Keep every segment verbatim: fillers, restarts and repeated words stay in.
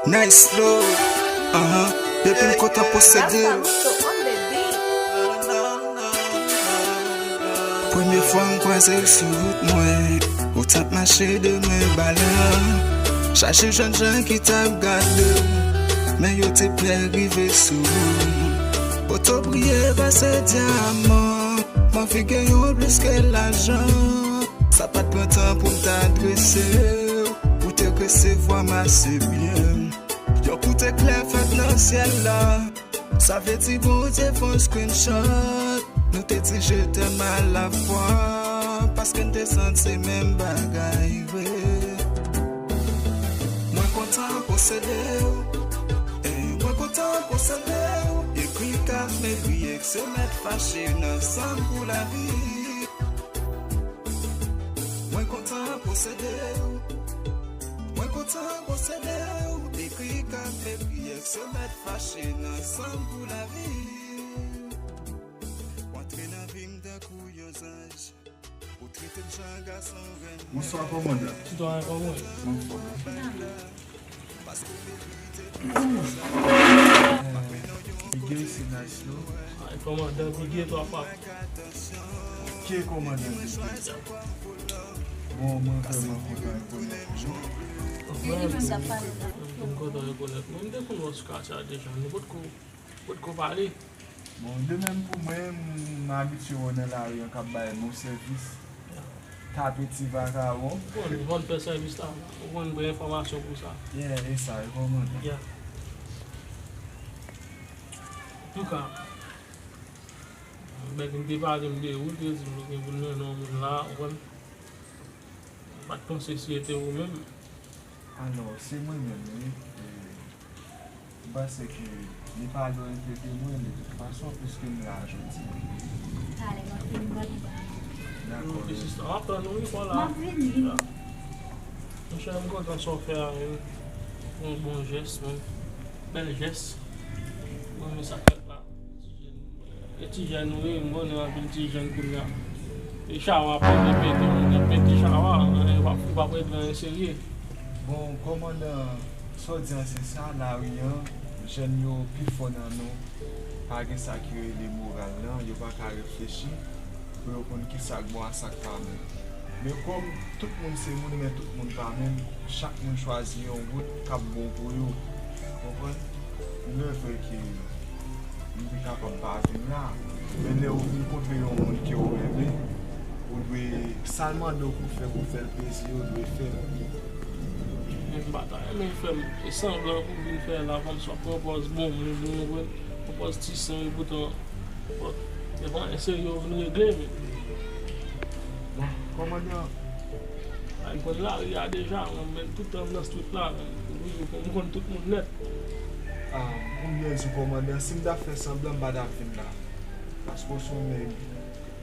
Nice flow, ahan, depi m kontan posede w. Premye fwa m kwaze w sou wout mwen, ou t ap mache de men ba la. Chaje jèn jan ki t ap gade w, men yo te pè rive sou ou. Poto briye pase dyaman, m anvi gen yon plis ke lajan. Sa pa t pran tan pou m ta drese w, ou te resevwa m ase byen. Yon kout eklè fèt nan syèl la. Sa vle di Bondye fè yon screenshot. Nou te di je t'aime à la fois, paske n te santi se menm bagay vre. Mwen kontan posede w, eh, mwen kontan posede w. Ekri kat men bliye k se mèt fache n ansanm pou lavi. Mwen kontan posede w. Mwen kontan posede w. Ekri kat men bliye k se mèt fache n ansanm pou lavi. Ou antre nan vi m tankou yon zanj. Ou trete m jan gason renmen. Bonswa, kòmandan. Sitwayen, kòman w ye? Anfòm. Bigay se nice, non? Ay, kòmandan Bigay twa fwa. Ki kòmandan Bigay? Bon, mwen vrèman kontan rekonèt ou, non? Frè, m kontan rekonèt ou. M te konn wè w sou katye a deja, nou potko, potko pale. Bon, de menm pou mwen, m abitye wè w nan lari an k ap bay bon sèvis. Tape ti vakabon. Bon, nou konn fè sèvis la. Ou konn pran enfòmasyon pou sa. Yeah, e sa, e kòmandan. Yeah. Antouka, bèk m te pale m de ou, te di m nou gen pou n mennen yon moun la, ou konn. M pa t panse si e te ou menm. Alò, se mwen menm, wi. E, m panse ke li pa lwen enpe de mwen, de tout fason, piske m la jodi a. Talè, m ap vin bò li ba. Dakò. Wi, sista, m ap tann ou, wi, fò la. M ap vini. Ya. Monchè, m kontan sa w fè a, wi. Yon bon jès, wi. Bèl jès. Mwen renmen sa k fèt la. E ti jèn wi, m konnen anpil ti jèn kounye a. E chawa pete, pete, moun ap pete chawa, e, w ap, w ap ret nan serye. Bon, kòmandan, sa w di an se sa, lari an, jèn yo pi fò nan nou, pa gen sa ki rele moral lan, yo pa ka reflechi pou yo konn kisa k bon ak sa k pa bon. Men kòm tout moun se moun, men tout moun pa menm, chak moun chwazi yon wout k ap bon pou yo. Konprann? Ou lè vre ke m te kapab pa vin la, men lè ou vin kontre yon moun ke w renmen, ou dwe, sa l mande w pou fè, pou fè l plezi, ou dwe fè l. Men m pa ta renmen fè m, e sanblan pou vin fè la, kòmsi w ap pran pòz bon moun, ou konprann? Pran pòz ti san, epoutan Bon, se pa anyen serye w vin regle, men. Bon, kòmandan. A, m konn lari a deja, mwen, men tout tan m nan street la, men, m konn tout moun nèt. A, pou m byen di w, kòmandan, si m ta fè sanblan, m pa t ap vin la. Paske w se yon nèg,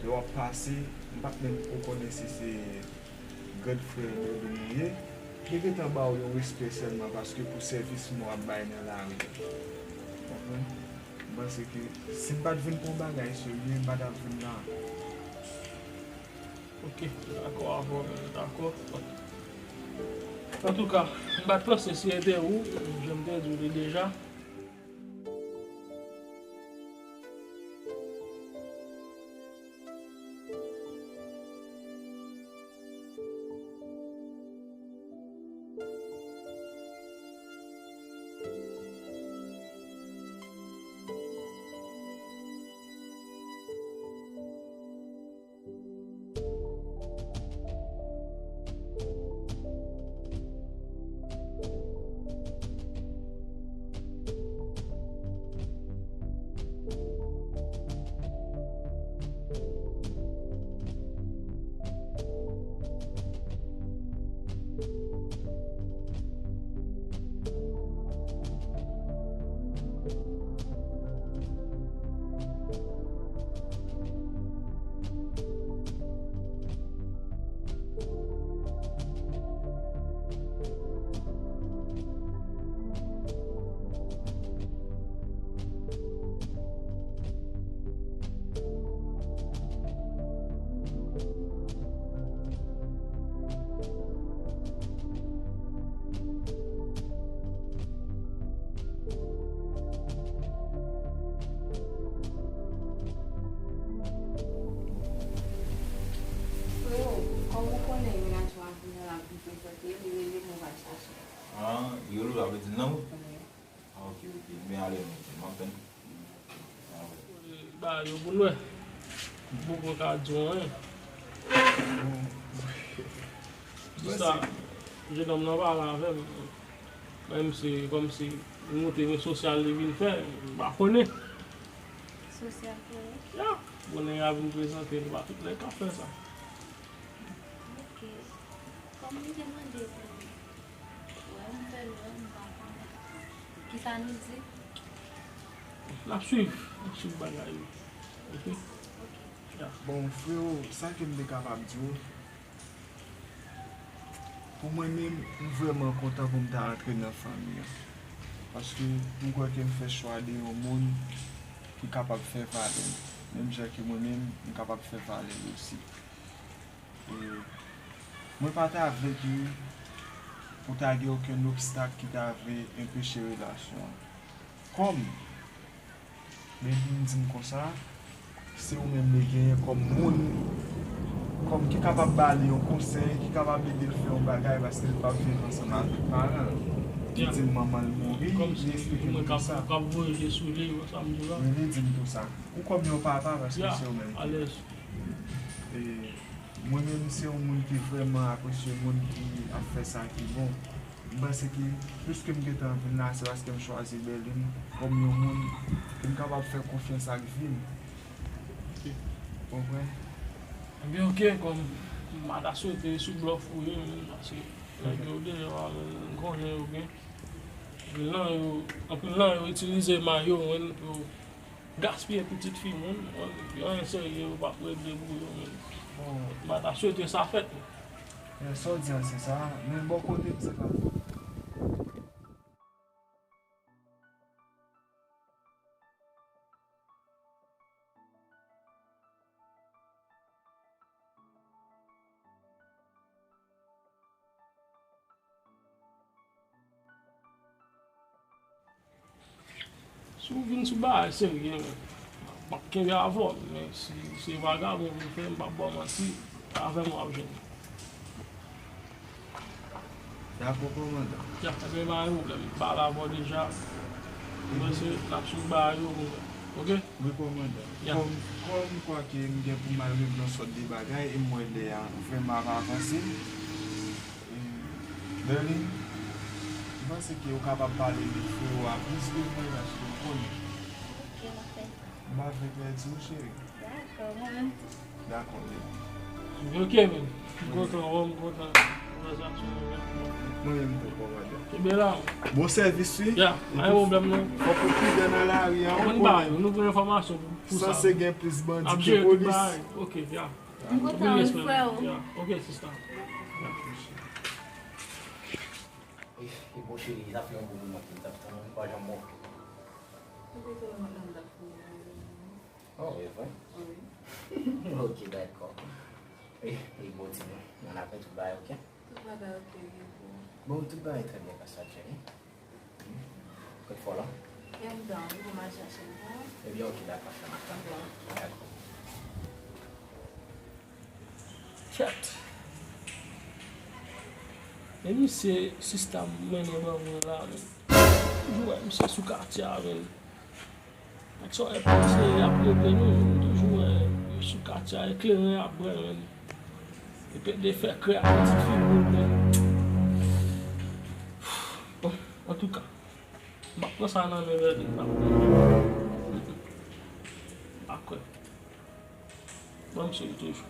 lè w ap pase, m pa t menm ko konnen si se Grand frè Dodo nou ye, te gentan ba w yon respè sèlman paske pou sèvis mwen w ap bay nan lari a. Konprann? M panse ke si m pa t vin pou yon bagay serye, m pa t ap vin la. Ok, m dakò avè w, m dakò. Antouka, m pa t panse si e te ou, jan m te di w li deja. Prezante, li rele m, ou va chache. Ah, Yolo, sa vle di nan wout? Wi. Ah, ok, ok. Men ale, men, men, m ap tann. Ah, wi. Ba yo pou n wè. M poko ka di w anyen. Jis sa, jenòm nan pale avè m. Menm se kòmsi li montre m sosyal li vin fè, m pa konnen. Sosyal pou ou? Ya, konnen a vin prezante, li pa tout nèg k ap fè sa. Ok. Kòm m te mande pou ou, wè, m fè l wè, m pa konnen. Kisa nou di? N ap swiv, n ap swiv bagay yo. Ok? Ok. Ya. Bon, freo, sa ke m te kapab di w, pou mwen menm, m vrèman kontan pou m ta antre nan fanmi an. Paske m kwè ke m fè chwa de yon moun ki kapab fè valè m. Menm jan ke mwen menm, m kapab fè valè l osi. E mwen pa ta vle ke pou ta gen okenn obstak ki ta vle enpeche relasyon an. Kòm Baby di m konsa, se ou menm li genyen kòm moun, kòm ki kapab ba li yon konsèy, ki kapab ede l fè yon bagay, paske l p ap viv ansanm avèk paran l. Li di m manman l mouri, li eksplike m tou sa. Wi, li di m tou sa. Ou kòm yon papa, paske se ou menm ki. E mwen menm, se yon moun ki vrèman apresye moun ki ap fè sa ki bon. M panse ke plis ke m gentan vin la, se paske m chwazi Berline kòm yon moun ke m kapab fè konfyans ak vi m. Ou konprann? Ebyen, ok, kòm m pa ta swete sou blòf ou ye, men, paske nèg yo deja, m konnen yo gen. Anpil nan yo, anpil nan yo itilize may yo, men, pou gaspiye pitit fi moun, yo anyen serye, yo p ap regle pou yo, men. Bon, m pa ta swete sa fèt. Men sa w di an, se sa, men bò kote m, se pa. Si w vin sou bagay serye, men, m ap kenbe avè w, men si se vagabon pou w fè, m p ap ba w manti, avè m w ap jwenn. Dakò, kòmandan. Ya, ebyen, pa gen pwoblèm. M pale avè w deja. M panse n ap swiv bagay yo pou mwen. Ok? Wi, kòmandan. Ya. Kòm, kòm kwa ke m gen pou m al regle yon sòt de bagay, e m wè lè a vrèman ap avanse. E, Berline, m panse ke ou kapab pale de frè ou a plis ke mwen, paske ou konnen. Ok, m ap fè sa. M pa vle pèdi w, cheri. Dakò, mwen menm tou. Dakò, baby. Ok, men. M kontan, wè, m kontan. Mwen menm tou, kòmandan. Kenbe la. Bon sèvis, wi. Ya, pa gen pwoblèm, non. Fòk ou pridan nan lari a, ou konnen. Nou pran enfòmasyon pou, pou sa. Sanse gen plis bandi ke polis. Ok, ya. M kontan, wi, frè o. Ya, ok, sista. E, e bon, cheri, sa fè yon bon moman ke m t ap tann ou, ou pa janm manke. Ou te konnen madanm t ap fini la, wi. Oh, e vre? Wi. Ok, dakò. E, e bon, di nou, nan lapen tout bagay ok? Tout bagay ok, wi, pou ou. Bon, tout bagay trè byen, pa sa, cheri. Kot fò la? Li anndan, wi, pou m al chache l pou ou. Ebyen, ok, dakò, cheri. Anndan. Dakò. Kèt. Men misye, sista m mennen ban mwen la, men. Toujou wè misye sou katye a, men. Nèg sa yo ap pase, y ap regle nou, men toujou wè yo sou katye a, ekleren y ap pran, men. Epi de fè krè ak pitit fi moun, men. Bon, antouka, m ap pran sa nan men Berline, m ap pran. M pa kwè. Ban m swiv toujou.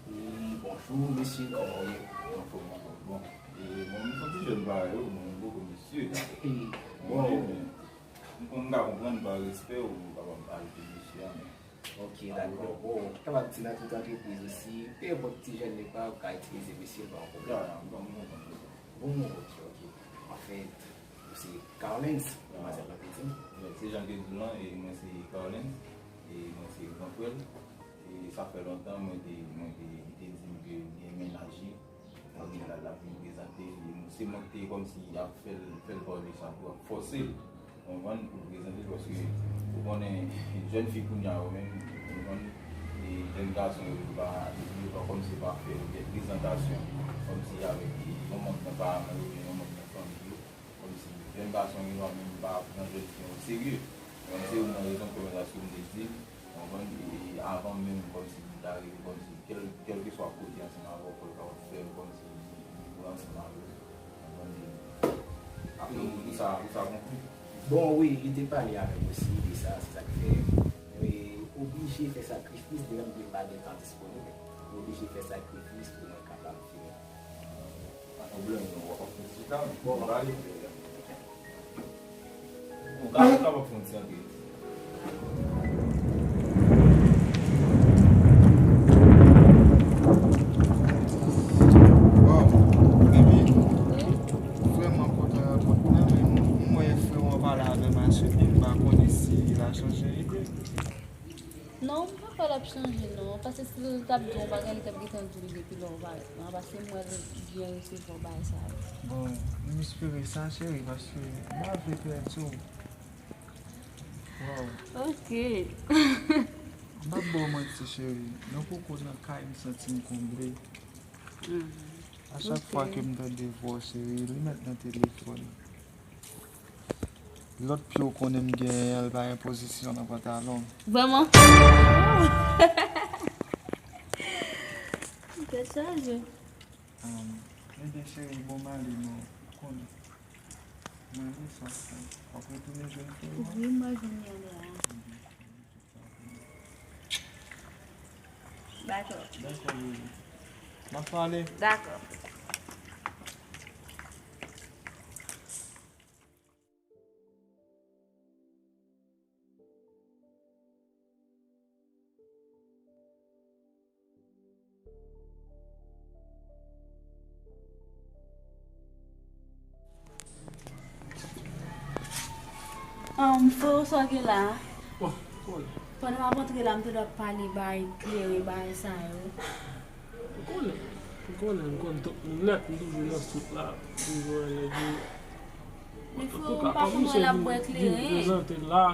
Wi, bonjou, mesye, kòman w ye? Anfòm, anfòm. Bon, e, mwen, m santi jèn parèy ou, mwen, m poko mesye. Bon, m konn ka konprann pa respè ou kapab ajoute mesye a, men. Ok, dakò. Bon, ou kapab di nan tout antrepriz osi, pe enpòt ti jèn li pa, ou ka itilize mesye, pa yon pwoblèm. Ya, ya, m konprann, m konprann. Bon, ok, ok. Anfèt, ou se Carlens, manmwazèl lan te di m. Wi, se jan ke di w lan, e mwen se Carlens, e mwen se gran frè l. E sa fè lontan mwen te, mwen te, li te di m ke li gen mennaj li. Kounye a la, l ap vin prezante li. Se mwen ki te kòmsi ap fè l, fè l pale sa tou, ap fòse l. Konprann, pou prezante l, paske ou konnen jèn fi kounye a yo menm, ou konprann, e jèn gason yo, yo pa, yo pa kòmsi pa fè prezantasyon kòmsi avèk yon manm nan paran yo oubyen yon manm nan fanmi yo. Kòmsi jèn gason yo menm pa pran jèn fi an o serye. Donk se youn nan rezon k pèmèt aske m te di l, ou konprann, e avan menm kòmsi m ta rive kòmsi kèl, kèlkeswa kote ansanm avè w, fò l kapab fè l kòmsi li, li pran ansanm avè w. Ou konprann, li, apre ou, ou sa, ou sa konkli. Bon, wi, li te pale avè m osi de sa, se sa k fè mwen oblije fè sakrifis, devan m di m pa gen tan disponib, mwen oblije fè sakrifis pou mwen kapab fini. Pa pwoblèm, non, w ap ap fè ti tan. Bon, w ap ale. Ou ka, ou kapab fè yon ti antre. Waw, baby, vrèman kontan rankontre w, men m wè frè w an pale avè m aswè, m pa konnen si l a chanje ide. Non, m pa kwè l ap chanje non, paske si l t ap di yon bagay, li t ap gentan di l depi lè oparavan, paske m wè l byen resevwa bagay sa yo. Bon, m espere sa, cheri, paske m pa vle pèdi w. Waw. Ok. M p ap ba w manti, cheri, nan poko nan kay, m santi m konble. Mhm. A chak fwa ke m tande vwa w, cheri, li mèt nan telefòn. Lòt pye w konnen m genyen an, l pa gen pozisyon nan pantalon m. Vrèman? Tèt chaje. Um, ebyen, cheri, bon, m ale non, ou konnen. M ale sa, w ap retounen jwenn frè w. Wi, m va jwenn li anlè a. Dakò. Dakò, bebe. N ap pale. Dakò. Ahn, frè w, sa w gen la a? Bon, bon. Pandan m ap antre la, m te dwe ap pale bay kleren, bay sa yo. M konnen, m konnen, m konn tout moun nèt, m toujou nan street la, m toujou wè nèg yo. Men frè w, m pa konn wè l ap bwè kleren. Prezante la,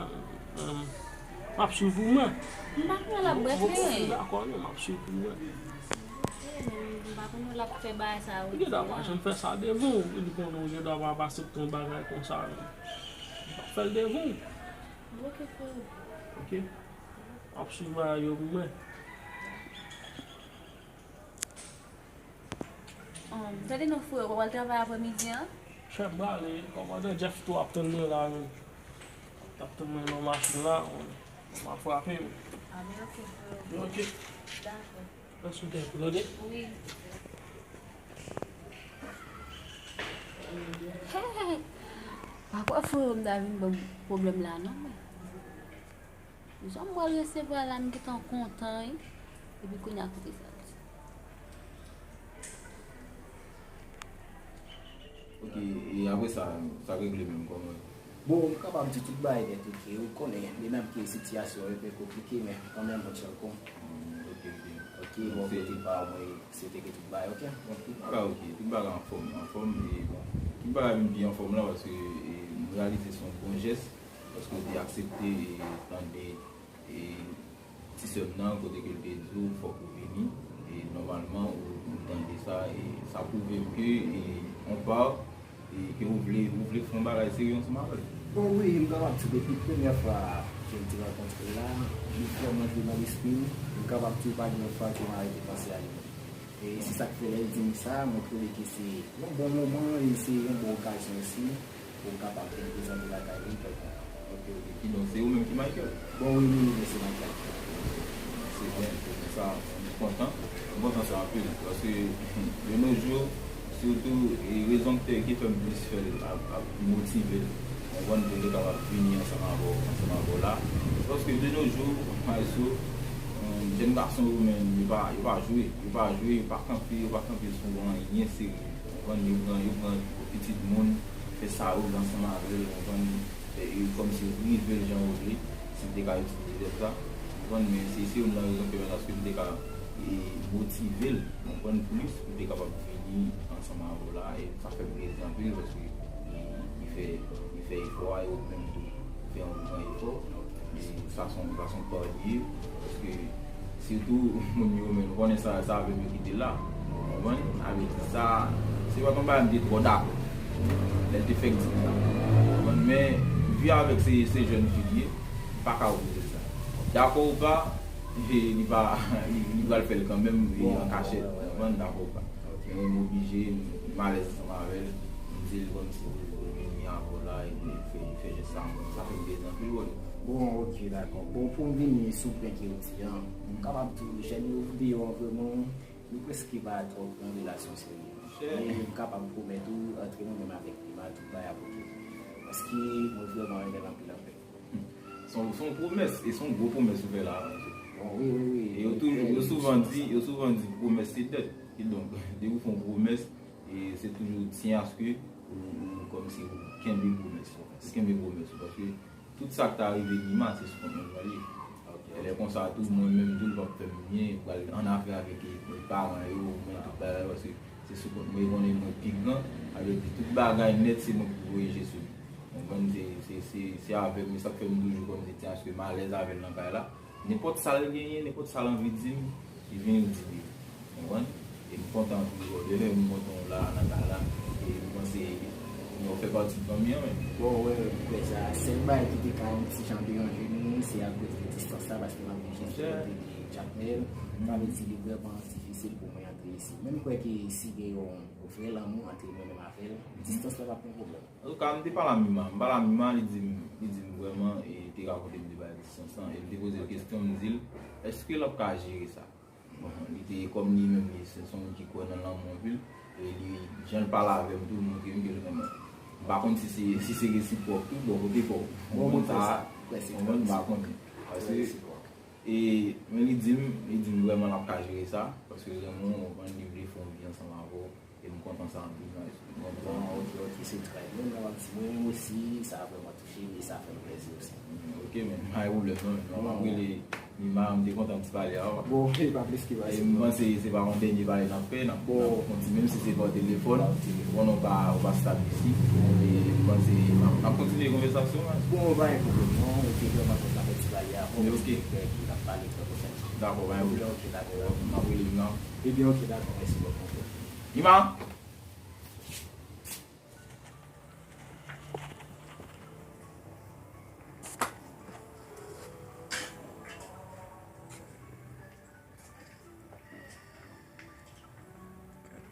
m ap swiv pou mwen. M pa konn wè l ap bwè kleren. Dakò, non, m ap swiv pou mwen. M pa konn wè l ap fè bagay sa yo. Ou gen dwa pa janm fè sa devan w, ou konn ou gen dwa pa pase pou yon bagay konsa. M p ap fè l devan w. Ok, frè w. Ok. M ap swiv bagay yo pou mwen. Ahn, tande non frè, w pral travay aprèmidi an? Chèf, m prale, kòmandan Jeff tou ap tann mwen la menm. L ap tann mwen nan machin la, m ap frape. A ben, ok, frè. Ok. Dakò. Mwen sou tèt, tande? Wi. Pa kwè frè m ta vin ban m pwoblèm la non, men. Jan m wè l resevwa la, m gentan kontan, wi. Epi kounye a koute sa l di. Ok, e apre sa, sa regle menm kòman? Bon, m kapab di tout bagay nèt, ok. Ou konnen, li menm ke sitiyasyon an enpe konplike, men kanmenm, on tchankou. Hmm, ok, ok. Ok, bò kote pa mwen, se te gen tout bagay, ok? Bon, tout bagay ok, tout bagay anfòm, anfòm, e bon, tout bagay vin pi anfòm la, paske, e, m reyalize se yon bon jès, paske w te aksepte, e, tande, e, ti sè m nan, kote ke l te di w, fòk ou vini, e, nòmalman, ou, ou tande sa, e, sa pwouve m ke, e, on pa, e, ke ou vle, ou vle fè yon bagay serye ansanm avè l. Bon, wi, m kapab di depi premyè fwa ke m te rankontre l la, li vrèman jwe nan lespri m, m kapab di w pa gen yon fwa ke m arete panse a li. E se sa k fè lè l di m sa, mwen twouve ke se yon bon moman e se yon bon okazyon osi pou m kapab vin prezante lakay li kèlkonk. Ok, ok. Kidonk, se ou menm ki Michael? Bon, wi, wi, wi, se Michael. Se byen, se pou sa, m kontan. M kontan sa anpil, paske, de nos jours, sitou, e rezon k te, ki fè m plis fè l ap, ap motive l, konprann, pou l te kapab vini ansanm avè w, ansanm avè w la. Paske, de nos jours, Maestro, jèn gason yo menm, yo pa, yo pa jwe, yo pa jwe, yo pa kanpe, yo pa kanpe sou anyen serye. Konprann, yo pran, yo pran pitit moun, fè sa yo vle ansanm avè l, konprann, e, e kòmsi rive l jan yo vle, si m te ka itilize vèb sa, konprann, men se, se youn nan rezon k pèmèt aske m te ka, e, motive l, konprann, plis pou l te kapab vini ansanm avè w la, e sa fè m plezi anpil, paske li, li fè, li fè efò a, e ou menm tou fè yon gran efò. E sa se yon, sa se yon pa li ye, paske sitou moun yo menm, ou konnen sa, sa avè m yo kite la. Ou konprann? Avè di sa, se pa yon bagay m te twò dakò lè l te fèk di m sa. Ou konprann? Men, vi avèk se, se jèn fi li ye, m pa ka opoze sa. Dakò ou pa, e li pa, li, li pral fè l kanmenm, e an kachèt. Ou konprann? Dakò ou pa. Men m oblije, m, m alèz ansanm avè l. M di l kòmsi pou, pou l vini avè w la, epi l fè, l fè jès sa ankò. Sa fè m plezi anpil, bro. Bon, ok, dakò. Bon, pou m vini sou pwen ke w di an, m kapab di w, jèn yo deyò an vrèman, nou prèske pa twò pran relasyon serye. Men m kapab pwomèt ou, antre mwen menm avèk Prima, tout bagay ap ok. Paske mwen vrèman renmen l anpil, anpil. Se yon, se yon pwomès, e se yon gwo pwomès ou fè la. Bon, wi, wi, wi. E yo toujou, yo souvan di, yo souvan di pwomès se dèt. Kidonk, depi w fè yon pwomès, e se toujou tyen aske ou, ou kòmsi ou kenbe pwomès ou. Ou kenbe pwomès ou, paske tout sa k ta rive Nima, se sou kont mwen li ye. E lè konsa tou, mwen menm tou, li p ap fè m byen, m pral annafè avèk, e, paran yo, mwen, tout bagay, paske se sou kont mwen, e konnen mwen pi gran, sa vle di tout bagay nèt, se mwen ki pou voye je sou li. Ou konprann? Se, se, se, se avè m, e sa k fè m toujou kòmsi tyen aske m alèz avè l nan kay la. Nenpòt sa l genyen, nenpòt sa l anvi di m, li vini l di li. Ou konprann? E m kontan anpil jodi, lè m kontan w la nan kay la. E m panse nou fè pati fanmi an menm. Bon, wè, m kwè sa. Sèl bagay ki te ka yon ti jan deranje nou, se akoz de distans la, paske m ap viv jis bò kote de Jakmèl. Sa vle di li vrèman difisil pou mwen antre isi. Men m kwè ke si gen yon vrè lanmou antre mwen menm avè l, distans la p ap yon pwoblèm. Antouka, m te pale a Mima. M pale a Mima, li di m, li di m vrèman, e te rakonte m de bagay distans lan. E m te poze l kesyon, m di l, èske l ap ka jere sa? Bon, li te, kòm li menm, li se, se yon moun ki kwè nan lanmou anpil, e li, jan l pale avè m tou, l montre m ke l renmen m. M pa konn si se, si se resipwòk tou, bò kote pa w. Bon, mwen sa, mwen m pa konnen. Paske, e, men li di m, li di m vrèman l ap ka jere sa, paske l renmen w, ou konprann, li vle fè yon vi ansanm avè w. E m kontan sa anpil, guys. M kontan. Bon, ok, ok, se trè byen. Mwen, m ap di, mwen menm osi, sa vrèman touche m e sa fè m plezi osi. Mm, ok, men, pa gen pwoblèm, non, men, m ap rele Mima, m te kontan ti pale a w. Bon, e pa plis ki sa. E m panse se pa yon dènye pale n ap fè, n ap, n ap kontinye, menm si se pa telefòn. Bon, nou pa, ou pa stab isi. E m panse n ap, n ap kontinye konvèsasyon an. Bon, pa gen pwoblèm, non, ou te vrèman kontan fè ti pale a w. Ok. N ap pale trè pwochèn. Dakò, pa gen pwoblèm. Ok, dakò. M ap rele Mima. Ebyen, ok, dakò, mèsi bòkò. Mima!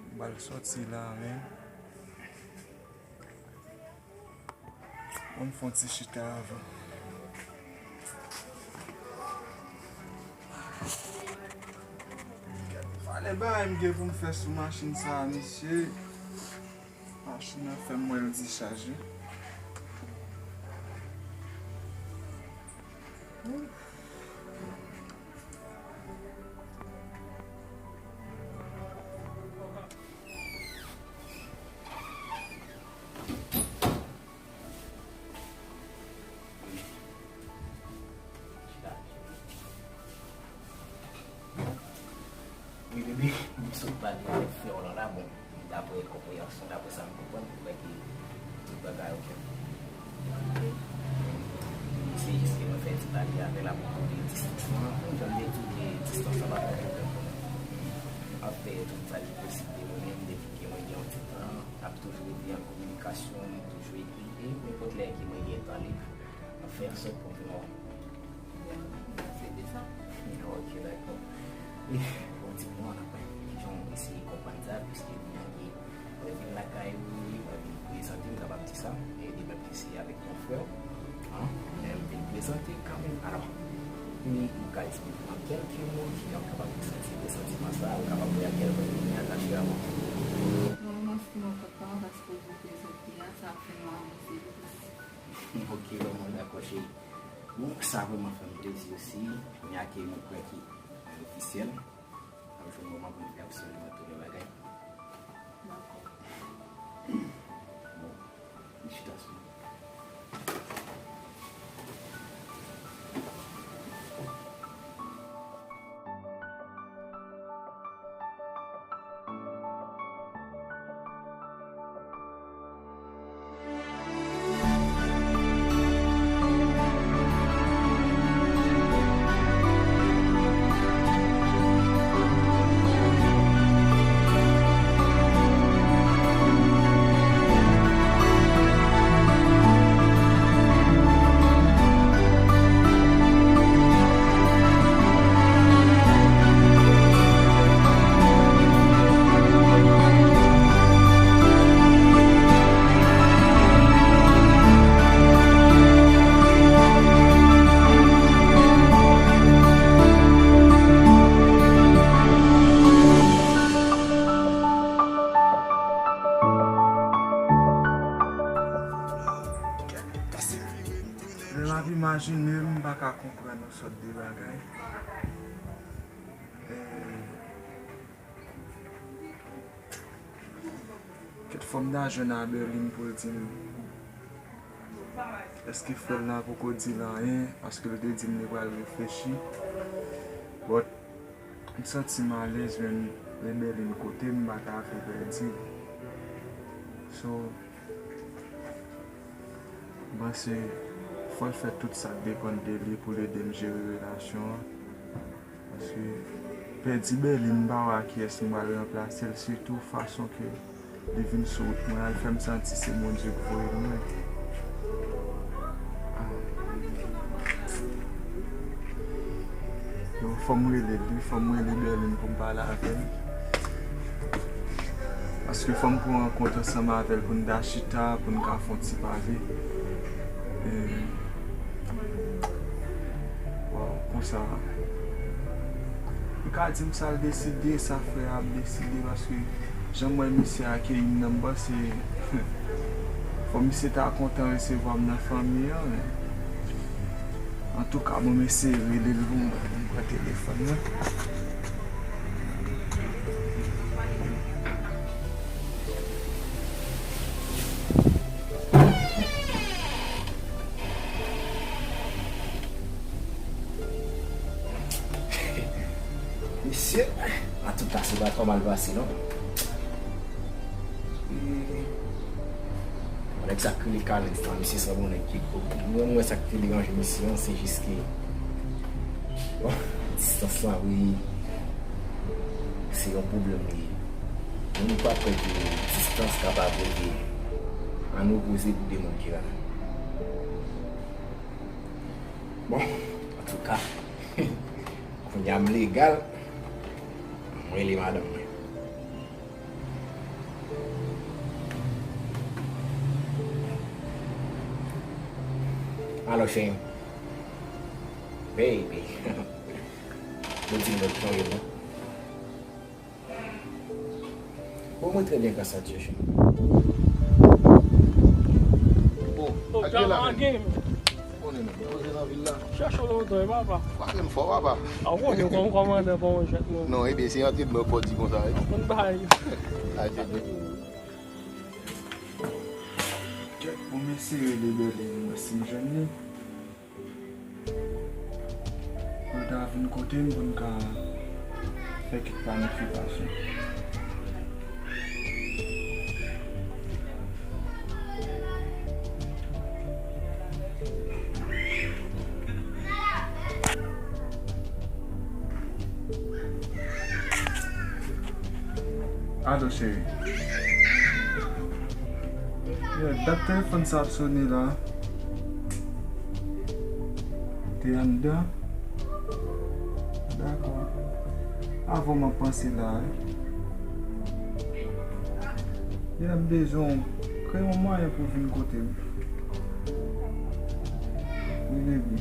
M pral sòti la, men. Ban m fè yon ti chita avan. Gade valè bagay m gen pou m fè sou machin sa a, mesye. Machin nan fè m wè l dichaje. Wi, bebe, m sot pale avèk frè w lan la, bon, daprè konpreyansyon, daprè sa m konprann, m kwè ke tout bagay ok. Se jis ke mwen fè ti pale avè l apwopo de distans lan. Jan m te di w, distans lan pa fè pwoblèm pou mwen. M ap fè tout sa ki posib de mwen menm, depi ke mwen gen yon ti tan, n ap toujou rete an kominikasyon, nou toujou ekri, e nenpòt lè ke mwen gen tan lib, m ap fè ansòt pou m vin wè w. Se de sa. Ok, dakò. E, bon, di mwen, n ap wè kijan w eseye konprann sa, piske mwen gen, mwen vin lakay ou, mwen vin prezante, m kapab di sa, e de mèt ki se avèk yon frè w, an, men m vin prezante kanmenm. Alò, pou ou ka esplike mwen kèlke mo, kijan w kapab santi resantiman sa, ou kapab wè a kèl pwen ou vin atache avè w. Bon, mwen, si mwen kontan paske w vin prezante a, sa fè mwen avanse plis. Ok, vrèman, dakò, cheri. Bon, sa vrèman fè m plezi osi. Kounye a ke mwen kwè ke li ofisyèl. N ap jwenn moman pou n fè absoliman tout lè bagay. Dakò. Bon, n chita sou. M ap imajine, m pa ka konprann yon sòt de bagay. Eh, kèt fò m ta jwenn a Berlin pou l di m èske frè l la poko di l anyen, paske l te di m li pral reflechi. But, m santi m alèz, men lè Berlin kote m, m pa ka fè pèdi. So, m panse fò l fè tout sa k depann de li pou l ede m jere relasyon an. Paske pèdi Berlin, m pa wè a kiyès m pral ranplase l, sitou fason ke li vin sou wout mwen an, l fè m santi se Bondye k voye l mwen. Ah. Yo, fò m rele l, wi, fò m rele Berlin pou m pale avè l. Paske fò m pran rankont ansanm avè l pou n ta chita, pou n ka fè yon ti pale. E, Waw, konsa. Li ka di m sa l deside, sa frè a ap deside, paske jan m wè misye akeyi m nan, m panse fò misye ta kontan resevwa m nan fanmi an, men. Antouka, bon, m eseye rele l pou m pran telefòn nan. Mesye, antouka, se pa twò mal pase, non. E, bon, nèg sa k rele Carlens lan, misye sanble yon nèg ki gwo. Mwen, mwen, sa k te deranje misye an, se jis ke, bon, distans lan, wi, se yon pwoblèm li ye. Moun pa kwè ke distans kapab rete an opoze pou de moun ki renmen. Bon, antouka, kounye a m legal, mwen rele madanm mwen. Alo, cheri. Baby. Ou di m lòt jan yo, non? Bon, mwen trè byen, gras a Dye, cheri. Bon, ak gen la menm. Konnen menm, koze nan vil la. Chèche w lontan, wi, papa. Pale m fò, papa. A, w konnen kòm kòmandan pa yon jèt, non. Non, ebyen, se antre dlo fò di konsa, wi. Konn bagay. Aje, aje. Kèt, bon, m eseye rele Berlin, mwen si m jwenn li. Pou l ta vin kote m pou n ka fè kèk planifikasyon. Alo, cheri. Yeah, dat telefòn sa ap sone la. Te anndan. Dakò. Avè w m ap panse la, wi. Yeah, m bezwen w. Kreye yon mwayen pou w vin kote m. Wi, baby.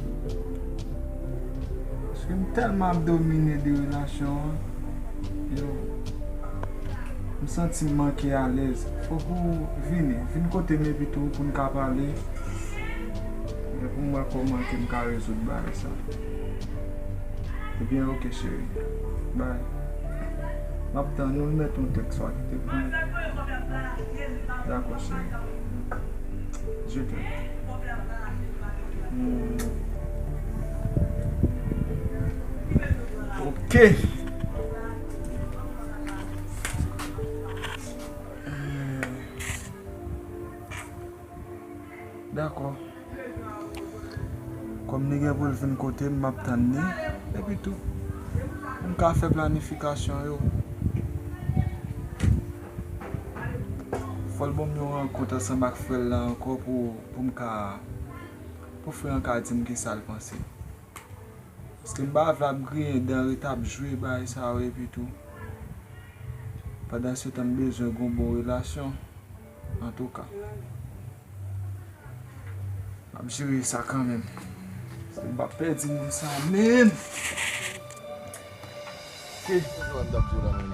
Paske m tèlman ap domine de relasyon an. Yo. M santi m manke alèz. Fòk ou vini. Vin kote m epi tou pou n ka pale. Epi pou m wè kòman ke m ka rezoud bagay sa. Ebyen, oke, cheri. Bye. M ap tann ou, ou met yon tèks ou a kite pou mwen. Dakò, cheri. Je t'aime. Hmm. Ok. Dakò. Kòm li gen pou l vin kote m, m ap tann li. Epi tou, pou m ka fè planifikasyon yo. Fò l ban m yon rankont ansanm ak frè l la ankò pou, pou m ka, pou frè an ka di m kisa l panse. Paske m pa vle ap griyen dan, ret ap jwe bagay sa yo epi tou. Pandan se tan m bezwen gon bon relasyon. Antouka, m ap jere sa kanmenm. Paske m p ap pèdi moun sa menm. Ok. Sa m t ap di w la menm.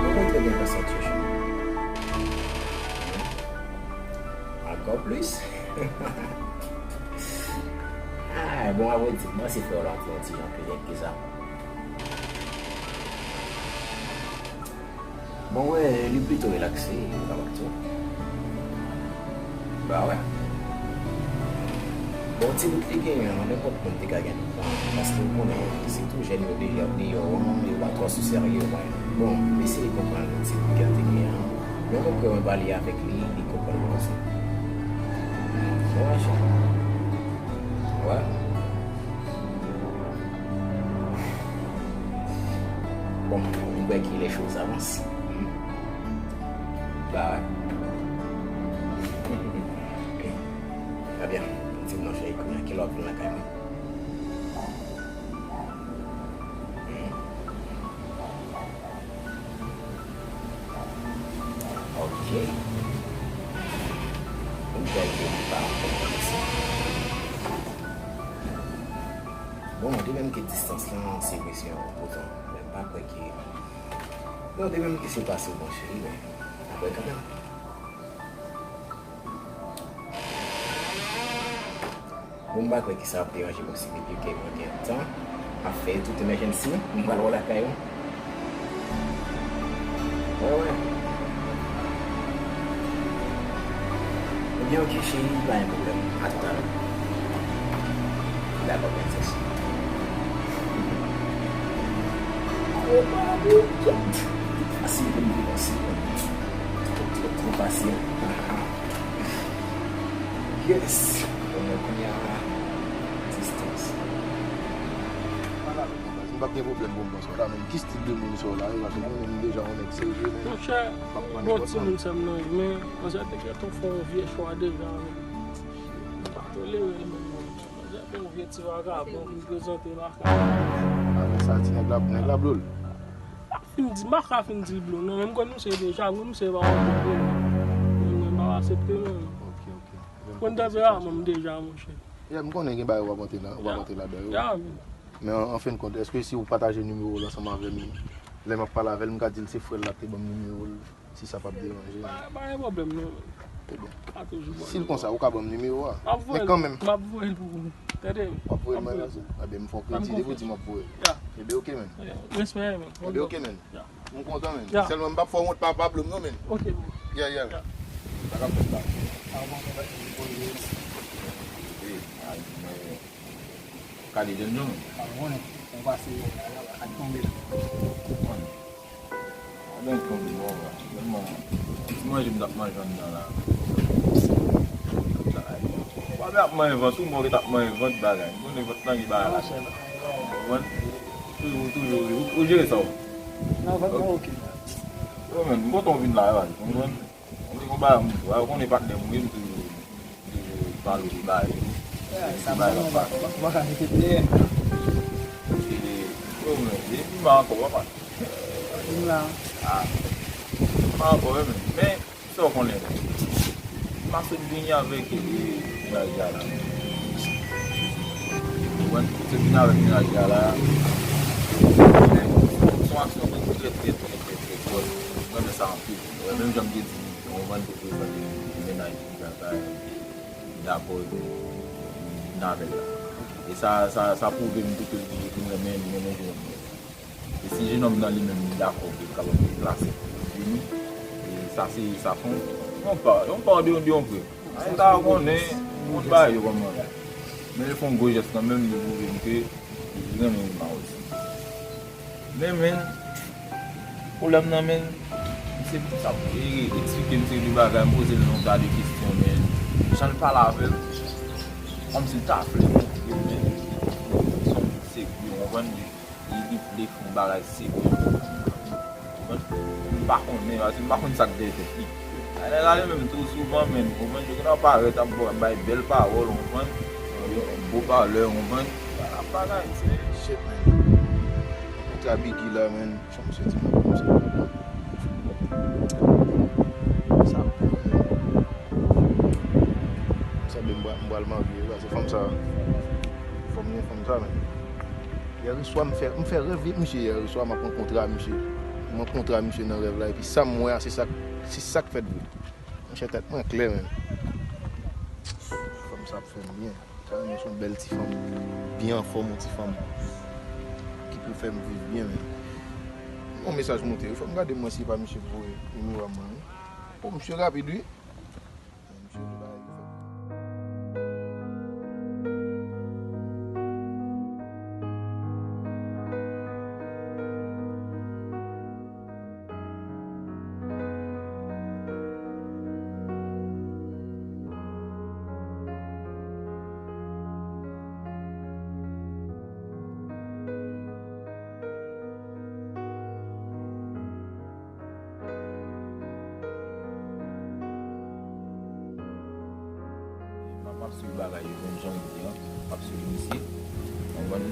Mwen konn trè byen konsantye, cheri. Ankò plis. Ah, bon, avè di, mwen se fè w la, yon ti jan pi lèd ke sa. Bon, wè, li plito relakse, ou kapab di. Ba wè. Bon, ti bout li genyen an, nenpòt moun te ka gen. Paske ou konnen, se tou jèn yo deja deyò an, yo pa twò sou serye, wè. Bon, m eseye konprann ti bout ke l te genyen an. Men mwen kwè mwen pale avèk li, li konprann mwen osi. Wè, chè. Wè. Bon, mwen kwè ke les choses avancent. Hmm. Ba wè. Ebyen, di m non, cheri, kounye a, kilè w ap vin lakay mwen? Hmm. Ok. Yon bèl vye pa ankò isi. Bon, de menm ke distans lan se vre se yon opozan, men m pa kwè ke, bon, de menm ke se pase, bon, cheri, men m ap wè kanmenm. Bon, m pa kwè ke sa ap deranje mwen si depi ke mwen gen tan ap fè tout emergency, m pral wè lakay ou. Wè, wè. Ebyen, ok, cheri, pa gen pwoblèm. A toutalè. Dakò, prensès. Gwo babou, kèt. Fasil pou m vin konsi. Twò, twò, twò fasil. Yes. Bon, mwen kounye a, distans. M p ap gen pwoblèm pou m pran swen la, men ki stil de moun sa w la, e, paske mwen menm deja yon nèg serye, men monchè, m ap pran bon nenpòt timoun moun. Sa m nan, men manzè te gentan fè yon vye chwa deja, men m pa tolere l menm, non. Manzè te yon vye ti vagabon, vin prezante lakay. Avèk sa, ti nèg la, nèg la blo l. M pa fin di, m pa ka fin di l blo, non, men m konn misye deja, m konn misye pa yon bon moun. Men mwen, m pa aksepte, non. Ok, ok. Konn tanperaman m deja, monchè. Yeah, m konnen gen bagay w ap antre la, w ap antre ladan yo. Yeah, man. Men an, an fen kont, èske si w pataje nimewo l ansanm avè m, lè m ap pale avè l, m ka di l se frè l la k te ban m nimewo l, si sa p ap deranje l? Pa, pa gen pwoblèm, non. Ebyen, pa toujou bon, si l konsa, ou ka ban m nimewo a. M ap voye l, men kanmenm, m ap voye l pou ou. Tande? W ap voye l mwen menm? Ebyen, m fè w kredi, depi w di m ap voye l. Yeah. Ebyen, ok, man. Yeah. Respè, man. Ebyen, ok, man. Yeah. M kontan, men. Yeah. Sèlman m p ap fè w wont pa, pa blo m non, men. Ok, men. Yeah, yeah. Yeah. Sa k ap fèt la? Sa w panse, sa k ap fèt? Ey, ay, men, kale jènjan, men. Sa w konnen, w pase, ak tonbe. Konnen. Adan tonbe, bon, bra. Sèlman, ti manje m t ap manje anndan la. Kout la, ay. W pa vle ap manyen vant, ou mò ki t ap manyen vant bagay. M konnen vant lan gen bagay la. Konprann? Toujou, toujou, ou, ou jere sa w. Nan vant mwen, ok. Yo, men, m kontan w vin la, e, konprann? Mwen, konn bagay, mwen, ou konnen patnè m, wi, m toujou, toujou pale de bagay, wi. Sa bagay la pa. Ou pa ka kite peye. E, yo, men, e, m la ankò, papa. M la. Ah. M la ankò, wi, men, men, sa w konnen, m ap sot vini avèk, e, mennaj la la. Ou konprann? M sot vini avèk mennaj la la. Men, se yon aksyon ki trè, trè, trè, trè, trè fò. Mwen renmen sa anpil. Menm jan m te di, yon bann te prezante mennaj li, li dakò, li vin avè l la. E sa, sa, sa pwouve m tou ke li, li renmen, li renmen jenòm nan. E si jenòm nan li menm li dakò pou l kapab deplase pou l vini, e sa se, sa se yon, yon pa, yon pa de, de yon frè. Ay, ta konnen, moun pa yo kòman. Men li fè yon gwo jès kanmenm, li pwouve m ke li renmen Wilma osi. Men, men, Pwoblèm nan, men, misye sa eksplike m seri de bagay, m poze l yon ta de kesyon, men, jan l pale avè m, kòmsi l ta vle montre m, men, se yon moun serye, w konprann? Li, li vle fè yon bagay serye. Konprann? M pa konnen, paske m pa konn sa k dèyè tèt li. Nèg la li menm tou souvan, men, konprann, yo gentan parèt ap bay bèl pawòl, konprann, yon bon palè, konprann, bagay, se shit, man. Kontra Biggie la, man, fò m soti nan kòm sa. Sa bon, man. Sa byen, m pral, m pral marye, paske fanm sa, fò m gen fanm sa, man. Yè swa, m fè, m fè rèv misye yè swa, m ap rankontre misye. M rankontre misye nan rèv la, epi sa m wè a, se sa, se sa k fèt vre. Monchè, tèt mwen klè, men. Fanm sa ap fè m byen. Sa, men, se yon bèl ti fanm, byen anfòm, yon ti fanm ki pou fè m viv byen, men. Yon mesaj monte, wi. Fò m gade mwen si e pa misye k voye nimewo a mwen, wi. O, misye rapid, wi. M ap, m ap swiv bagay yo, menm jan w di an, m ap swiv misye, w konprann?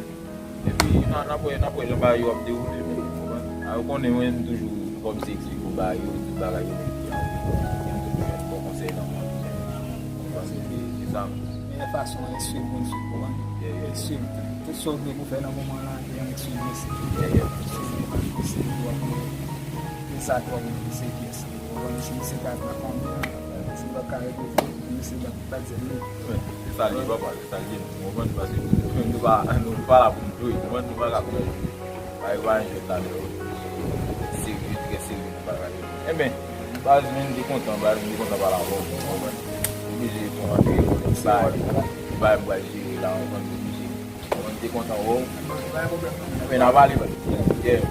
Epi, n a, n ap wè, n ap wè jan bagay yo ap dewoule, men, w konprann? A, yo konnen mwen, m toujou, fò m se eksplike w bagay yo, tout bagay yo, men, m toujou jwenn bon konsèy nan men w, w konprann? Se, se sa. Meyè fason, e swiv moun swiv, w konprann? Yeah, yeah. E swiv. Tout sa w gen pou fè nan moman an, gen yon eksperyans. Yeah, yeah. Eksperyans, se pou w ap wè. E sa twò pou se pyès. Ou konprann, si misye ka nan fanmi an, si l pa ka regrete, misye pa, pa di li. Men, se sa l ye, papa, se sa l ye. Ou konprann, paske nou menm nou pa, nou pa la pou nou jwe, ou konprann, nou pa ka fè jwe. Bagay pa yon jwèt la, men serye, trè serye nan bagay yo. Enben, baz, mwen te kontan, baz, mwen te kontan pale avè w, ou konprann? Oblije fè yon antre, yon bagay, yon bagay m pral jere la, ou konprann, oblije. Mwen te kontan wè w. Men n a pale, baz. Yeah.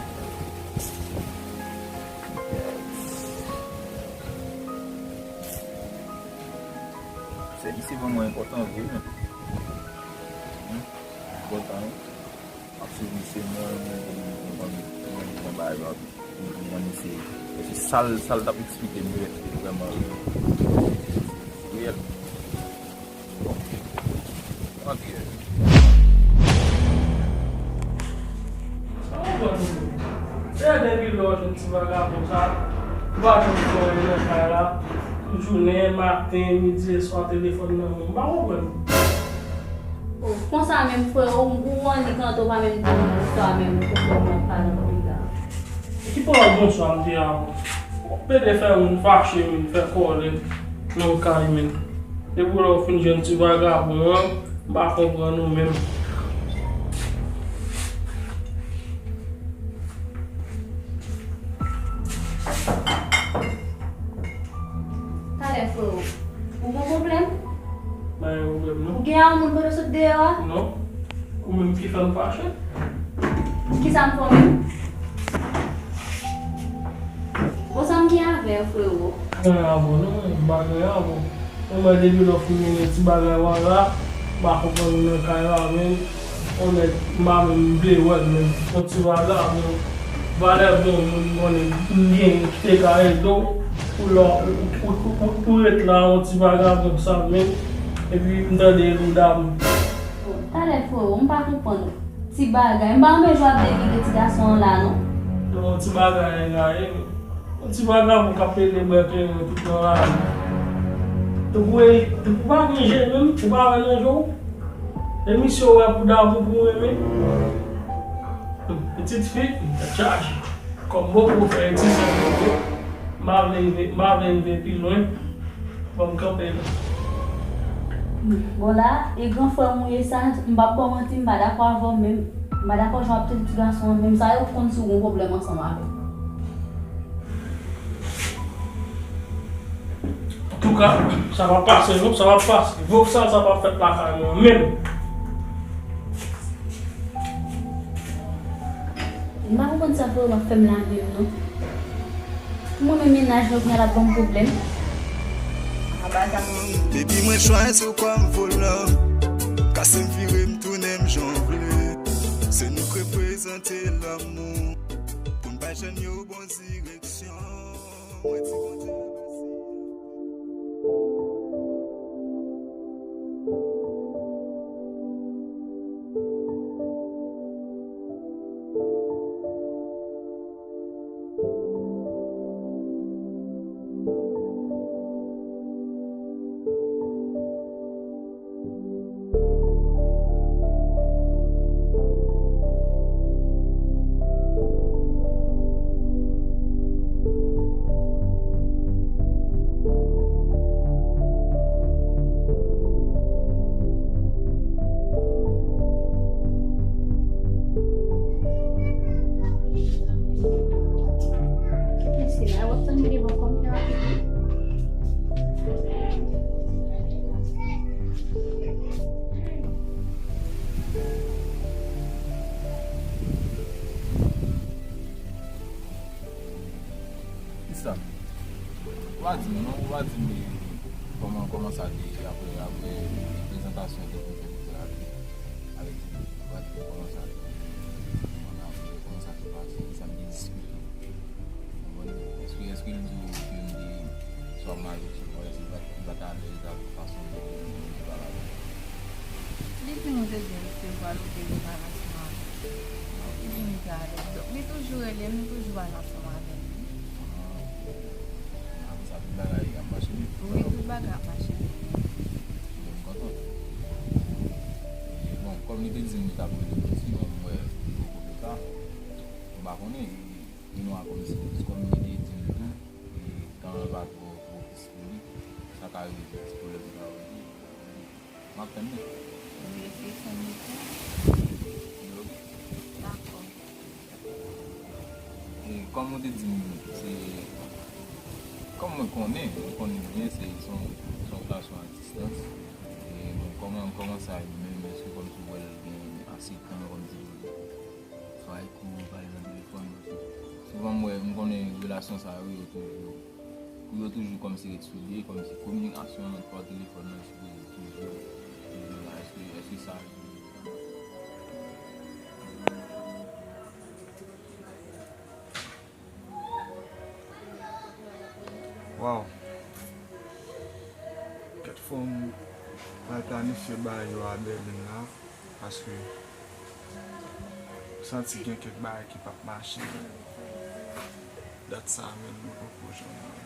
Sèvis se vrèman enpòtan vre, men. Hmm. Enpòtan, wi. Ap sèvi se mwen, mwen, mwen, mwen, mwen, mwen, mwen, mwen, mwen, mwen, se, se sa l, sa l t ap eksplike m yo, èske vrèman reyèl. Bon. Antre. Sa w konn, se depi lè w jwenn ti vagabon sa, ou pa janm fè anyen nan kay la, tout jounen, maten, midi e swa, telefòn nan men w. M pa konprann. O, konsa menm, freo, ou, ou annik antre, ou pa menm di m bonswa menm, ou konprann mwen pa nan peyi la. E ki pawòl bonswa m te a ou? Pede fè moun fache, men fè kòlè nan kay, men. Depi lè w fin jwenn ti vagabon an, m pa konprann ou menm. Talè, freo, ou gon pwoblèm? Pa gen pwoblèm, non. Ou gen yon moun kote w sot deyò a? Non. Ou menm ki fè m fache? Kisa m fè w menm? Bon, sa m gen avè w, freo? Gen avè w, non, m pa gen avè w. Mwen, mwen, depi lè w fin mennen ti bagay w a la, m pa konprann ou nan kay la, men, onèt, m pa menm vle wè l, men, yon ti vagabon, valè bon moun, konnen, m gen, ki te ka ede w, pou lè, ou, ou, ou, ou, ou ret la, yon ti vagabon sa, men, epi m tande l ou dam. Bon, talè, freo, m pa konprann ou. Ti bagay. M pa renmen jan w ap denigre ti gason an la, non. Non, ti bagay, anyen, anyen. Yon ti vagabon k ap pede bwè kleren tout nan lari. Tankou e, tankou pa gen je menm, ou pa wè nan je w. E misye w wè pou damou pou renmen. Pitit fi, tèt chaje. Kòm bòkò fè ti sèl bòkò. M pa vle rive, m pa vle rive pi lwen. Ban m kanpe la. Bon la, e gran frè m ou ye sa, m p ap ba w manti, m pa dakò avè w menm. M pa dakò jan w ap trete ti gason an menm. Sa yo konn si w gon pwoblèm ansanm avè l. Antouka, sa p ap pase non, sa p ap pase. Voksal sa p ap fèt lakay mwen menm. M pa konprann sa frè m ap fè m la menm non. Mwen menm mennaj mwen kounye a l ap ban m pwoblèm. Anba sa. Baby, mwen chwazi w kòm volan. Kase m, vire m, tounen m jan w vle. Se nou k reprezante lanmou. Pou n pa jwenn yon bon direksyon. Mwen di Bondye mèsi. Kisa? Ou pa di m non, ou pa di m kòman, kòman sa te ye apre, apre prezantasyon ke nou te fè avèk, avèk Jimmy. Ou pa di m kòman sa te ye. Kòman apre, kòman sa te pase, kisa n te diskite. Ou konprann? Èske, èske l di w ke m te swa m al sou kò, èske l pa t, li pa t alèz avèk fason m te, m te pale avè l? Li di m ou te di l se vwa l ou te gen relasyon avè l. Li di m li te alèz. Donk, li toujou rele m, li toujou pale ansanm avè m. Ah, apre sa, tout bagay ap mache byen? Wi, tout bagay ap mache byen. Bon, m kontan. E, bon, kòm li te di m li t ap rele m osi, bon, m wè li poko fè sa. M pa konnen, e, e nou a kòmsi, kòm li te di m tou, e, tan an pa twò pwopis pou li, sa ka rive gen ti pwoblèm sa yo. M ap tann li. Ou vle eseye fè m li tou? Dakò. E kòm ou te di m, se, kòm mwen konnen, mwen konnen byen, se, se yon, se yon relasyon a distans. E bon, kòman, kòman sa ye menm? Èske kòmsi w wè l gen ase tan kòmsi pou li swa ekou, pale nan telefòn, paske souvan m wè, m konnen relasyon sa yo, yo toujou, pou yo toujou kòmsi ret soude, kòmsi kominikasyon nan pa telefòn nan sipoze toujou, toujou la. Èske, èske sa Waw. Kèt fò m pral planifye bagay yo a Bèlin la, paske m santi gen kèk bagay ki p ap mache. Dat sa a menm, mwen poko janm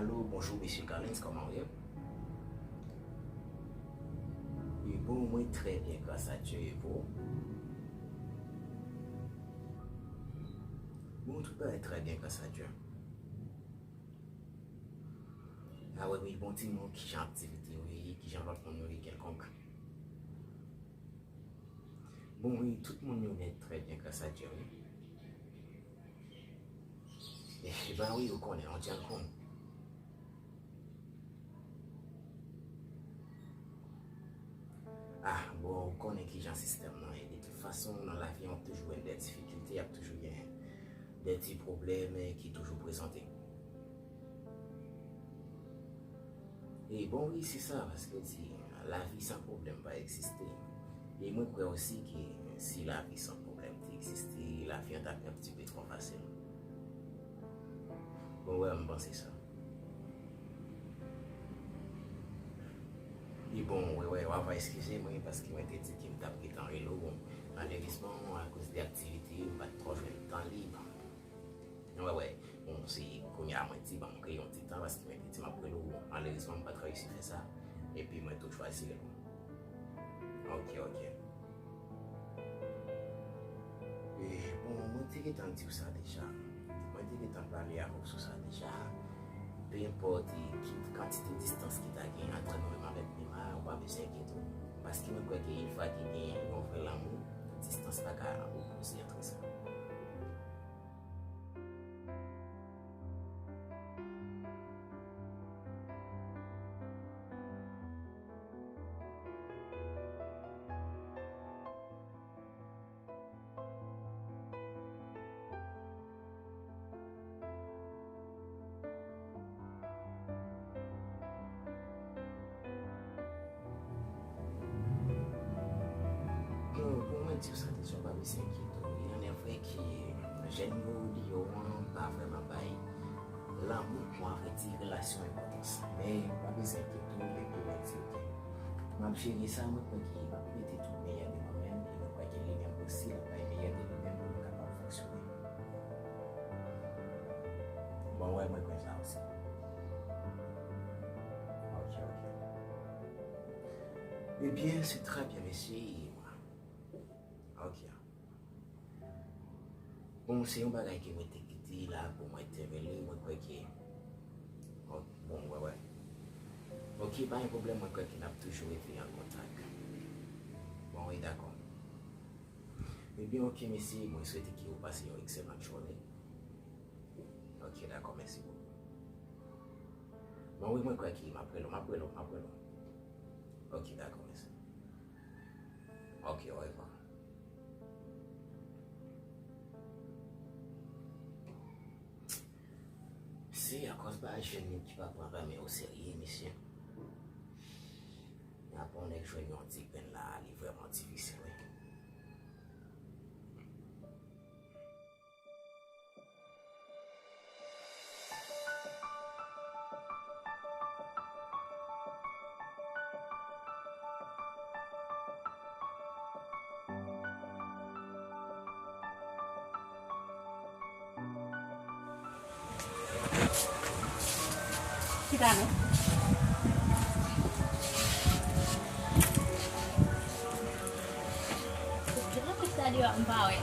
Alo, bonjou, mesye Carlens, kòman w ye? Wi, bon, mwen trè byen, gras a Dye, e vou? Bon, tout bagay trè byen, gras a Dye. A wè, wi, bon, di m non, kijan aktivite yo ye, kijan lòt moun yo ye kèlkonk. Bon, wi, tout moun yo nèt trè byen, gras a Dye, wi. E, e ba wi, ou konnen, on djankou. Ah, bon, ou konnen kijan sistèm nan ye. De tout fason, nan lavi an, w ap toujou jwenn de difikilte, y ap toujou gen de ti pwoblèm, eh, ki toujou prezante. E bon, wi, se sa, paske di, lavi san pwoblèm pa egziste. E mwen kwè osi ke si lavi san pwoblèm te egziste, lavi an t ap yon ti pe twò fasil. Bon, wè, m panse sa. E bon, wè, wè, w ap eskize mwen, paske mwen te di ke m t ap gentan rele w. Bon, malerezman, akoz de aktivite, m pa t twò jwenn tan lib. Wè, wè. Bon, se kounye a mwen di, ban m kreye yon ti tan, paske mwen te di m ap rele w. Malerezman, m pa t reyisi fè sa. Epi mwen tou chwazi rele w. Ok, ok. E, bon, mwen te gentan di w sa deja. Mwen te gentan pale avè w sou sa deja. Pe enpòt ki kantite distans ki ta gen ant nou menm avèk Neymar, ou pa bezwen enkyete w. Paske mwen kwè ke yon fwa ke gen yon vrè lanmou, distans pa ka opoze ant sa. Bon, pou mwen di w sa, kesyon pa bezwen enkyete w. Il en est vrai ke jèn yo, li yo an, pa vrèman bay lanmou, pou a vrè di, relasyon enpòtans. Men, pa bezwen enkyete w, men pou mwen di w ke m ap jere sa, mwen kwè ke l ap mete tout meyè de mwen menm, e mwen kwè ke li menm osi, l ap bay meyè de li menm pou nou kapab fonksyone. Bon, wè, mwen kwè sa osi. Ok, ok. Ebyen, se trè byen, mesye. Ok. Bon, se yon bagay ke mwen te kite la pou mwen entèveni, mwen kwè ke, ok, bon, wè, wè. Ok, pa gen pwoblèm, mwen kwè ke n ap toujou rete an kontak. Bon, wi, dakò. Ebyen, ok, mesye, mwen swete ke w pase yon ekselan jounen. Ok, dakò, mèsi bokou. Bon, wi, mwen kwè ke m ap rele w, m ap rele w, m ap rele w. Ok, dakò, mèsi. Ok, orevwa. Se akòz pa jèn yo ki pa pran renmen oserye, mesye. Apre yon nèg jwenn yon ti grenn la, li vrèman difisil, wi. Chita non. Depi lè m chita deyò a, m pa wè.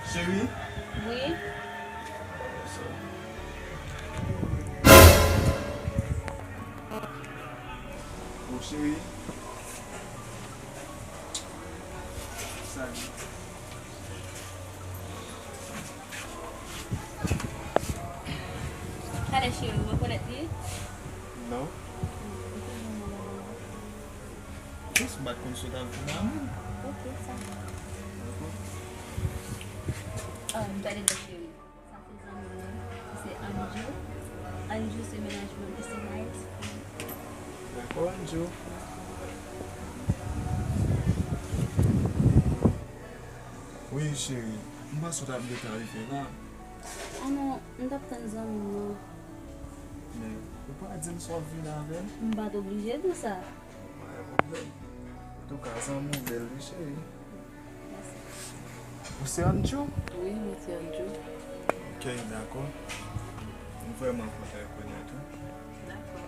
Cheri? Wi. Oh, cheri. Salut. Gade cheri, ou rekonèt li? Non. Jis m pa t konn si w t ap vin avè m. Ok, sa va. Dakò. Ah, m tande non cheri. Sa se zanmi m nan. Li se Anjo. Anjo se mennaj mwen, li se Nice. Dakò, Anjo. Wi, cheri. M panse w t ap gentan rive la. Ah non, m t ap tann zanmi m nan. Men, ou pa di m si w ap vin avè m? M pa t oblije di w sa. Pa gen pwoblèm. Antouka, zanmi w bèl wi, cheri. Mèsi. Ou se Andjou? Wi, mwen se Andjou. Ok, dakò. M vrèman kontan rekonèt ou. Dakò.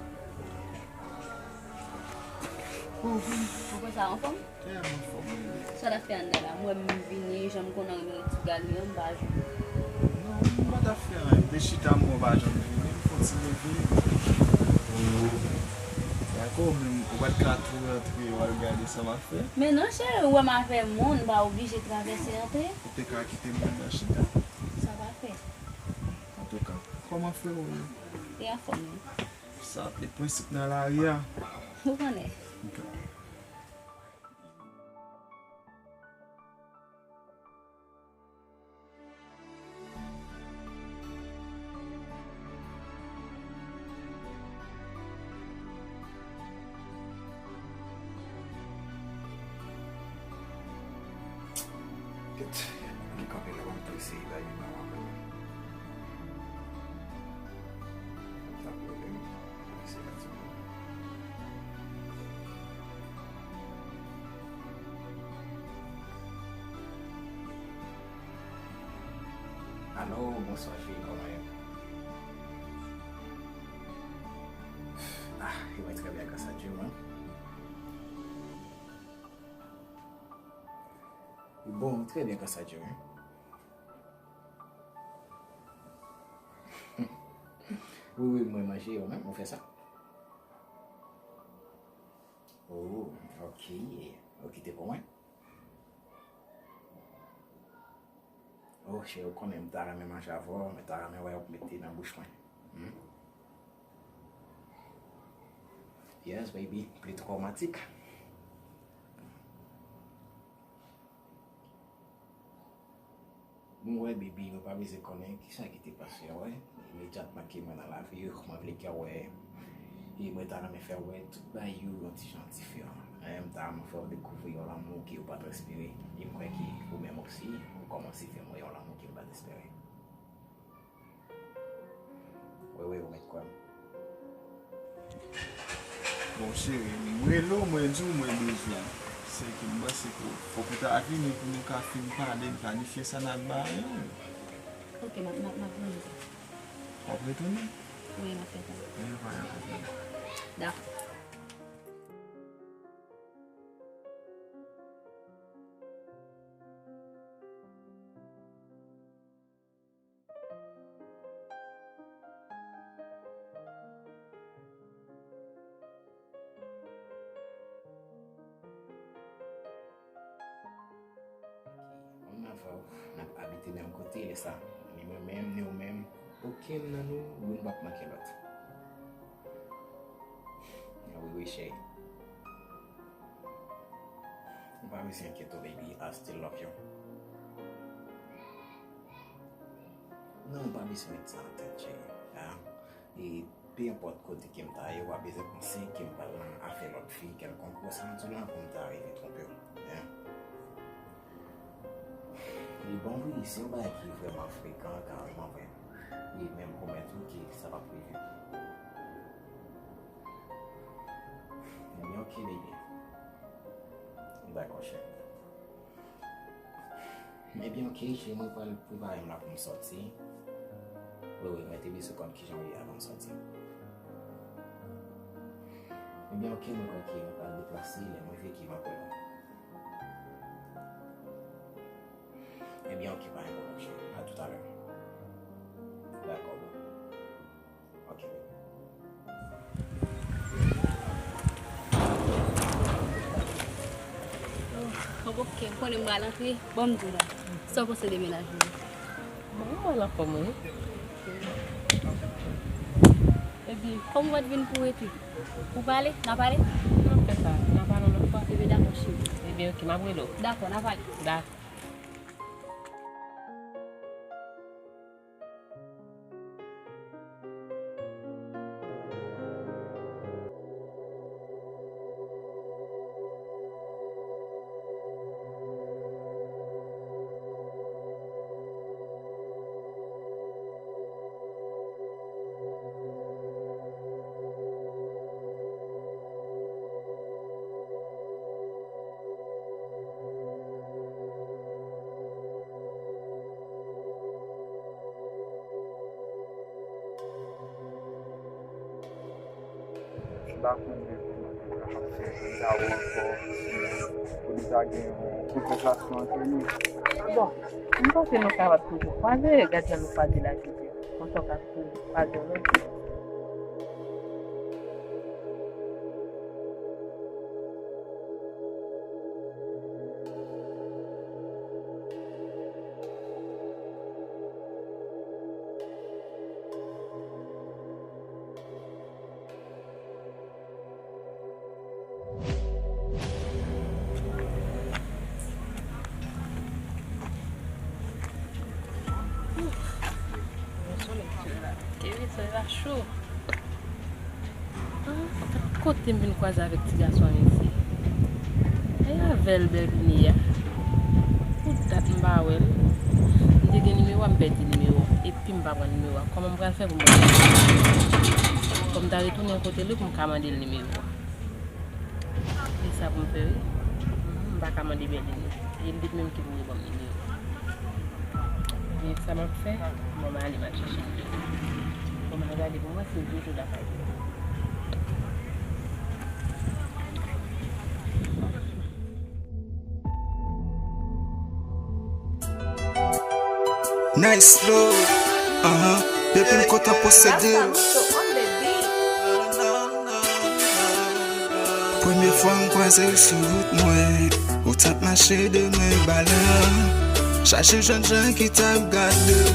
Ou konsa anfòm? Tèlman anfòm, wi. Sa w t ap fè anndan la? M wè m vini, jan m konnen renmen ti gade an, m pa jwenn. Non, m pa t ap fè anyen. M te chita, m wè w pa janm vini. M fè yon ti leve. Dakò, men ou pa t ka tou rantre, w al gade sa m ap fè? Men non, cheri, ou wè m avè moun, m pa oblije travèse antre. Ou te ka kite moun nan chita. Sa pa fè. Antouka, kòman frè w ye? Li anfòm, wi. Sa ap met prensip nan lari a. Ou konnen. Ok. Kèt, m kanpe la, m ap eseye bay li ba m apre. Pa pwoblèm. Alo, bonswa cheri, kòman ye? Ah, mwen trè byen, gras a Dye, mwen. Bon, mwen trè byen, gras a Dye, mwen. Wi, wi, mwen manje, ou menm, ou fè sa? Oh, ok. Ou kite pou mwen? Oh, cheri, ou konnen m ta renmen manje avè w, mwen ta renmen wè w mete nan bouch mwen. Hmm? Yes, baby, pli twòmatik. Bon, wè, baby, nou pa bezwen konnen kisa ki te pase, wè. Imedyatman ke mwen nan lavi w, mwen vle ke w wè. E mwen ta renmen fè w wè tout bagay yo yon ti jan diferan. Hein, m ta renmen fè w dekouvri yon lanmou ke w pa t espere. E m kwè ke ou menm osi, ou kòmanse fè m wè yon lanmou ke m pa t espere. Wi, wi, ou mèt kwè m. Bon, cheri, m rele w, mwen di w mwen bezwen w. Se ke m panse ke fòk ou ta vini pou nou ka fin pale, n planifye sa n ap bay yo. Ok, m ap, m ap, m ap vini. W ap retounen? Wi, m ap retounen. Dakò. Ann avè w, n ap abite menm kote, lè sa, ni mwen menm, ni ou menm, okenn nan nou, youn p ap manke lòt. Wi, wi, cheri. Ou pa bezwen enkyete w, baby. I still love you. Non, ou pa bezwen met sa nan tèt, cheri. Ah. E pe enpòt kote ke m ta ye, ou pa bezwen panse ke m pral nan afè lòt fi kèlkonk. Bon, sa m di w la, pou m ta rive twonpe w. Hein? Li bon, wi, se yon bagay ki vrèman frekan, kareman vre. Wi, men m pwomèt ou ke sa p ap rive. Ebyen, ok, baby. Dakò, cheri. Ebyen, ok, cheri, mwen pral prepare m la pou m sòti. Wi, wi, mwen te bezwen konn kijan w ye avan m sòti. Ebyen, ok, mwen kwè ke mwen pral deplase, lè mwen rive ke m ap wè w. Ebyen, ok, pa gen pwoblèm, cheri. A toutalè. Dakò, boo. Ok. Oh, ok, m konnen m pral antre. Bon, m di w la. Sa w panse de mennaj mwen? Bon, mwen anfòm, wi. Epi, kòm w pa t vin pou rete, pou pale, n a pale? N a fè sa, n a pale yon lòt fwa. Ebyen, dakò, cheri. Ebyen, ok, m ap rele w. Dakò, n a pale. Dakò. Pa konnen kòman nou kapab fè pou nou ta wè ankò, pou nou ta gen yon konvèsasyon ant nou. Bon, m panse nou kapab toujou kwaze, gad jan nou kwaze la jodi a. Konsa w ka toujou kwaze yon lòt jou. Ewi, solèy la cho. Ah, kote m vin kwaze avèk ti gason an isi? E avè l, Bèbini a. Pou dat m pa wè l. M te gen nimewo a, m pèdi nimewo a. Epi m pa pran nimewo a. Kòman m pral fè pou m pran nimewo a? Fò m ta retounen kote l wi pou m ka mande l nimewo a. E sa pou m fè wi. M pa ka mande Bèbini. E li menm ki pou reponn li. Men sa m ap fè, bon, m ale m al chèche l. Bon, m al gade pou m wè si l toujou lakay li. Nice flow, uh-huh. Depi m kontan posede w. Premye fwa m kwaze w sou wout mwen, ou t ap mache de men ba la. Chaje jènjan ki t ap gade w,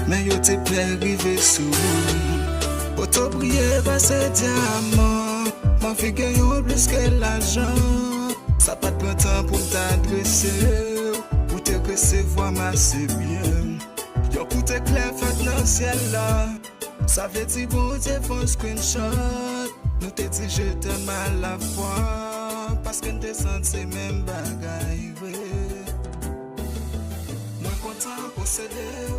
men yo te pè rive sou ou. Poto briye pase dyaman, m anvi gen yon plis ke lajan. Sa pa t pran tan pou m ta adrese w, ou te resevwa m ase byen. Yon kout eklè fèt nan syèl la. Sa vle di Bondye fè yon screenshot. Nou te di je t'aime à la fois, paske n te santi se menm bagay vre. Mwen kontan posede w.